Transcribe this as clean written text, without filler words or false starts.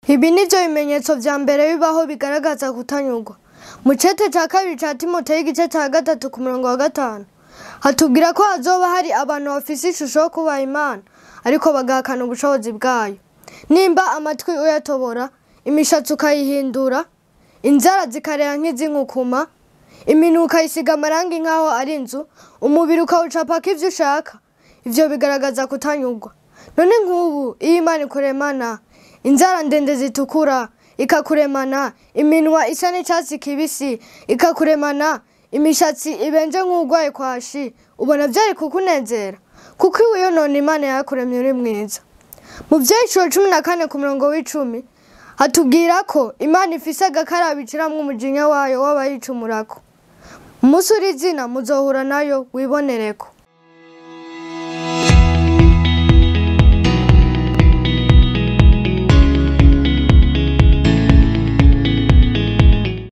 Ibi nivyo bimenyetso vya mbere bibaho bigaragaza kutanyurwa. Mu cete ca kabiri ca Timoteyo igice ca 3 ku murongo wa 5 hatubwira ko hazoba hari abantu bafise ishusho yo kubaha Imana ariko bagahakana ubushobozi bwayo. Nimba amatwi uyatobora, imishatsi ukayihindura, inzara zikarera nk'izinkukuma, iminwa ukayisiga amarangi nk'aho ari inzu, umubiri ukawucapako ivyo ushaka, ivyo bigaragaza kutanyurwa. None nk'ubu iyo Imana ikuremana inzara ndende zitukura, ikakuremana iminwa isa n'icatsi kibisi, ikakuremana imishatsi ibenje nk'urwaye kwashi, ubona vyari kukunezera? Kuko iwe yonona Imana yakuremye uri mwiza. Mu Vyahishuro 14 ku murongo w'10 hatubwira ko Imana ifise agakarabo iciramwo umujinya wayo w'abayicumurako. Umunsi uri izina muzohura nayo wibonereko.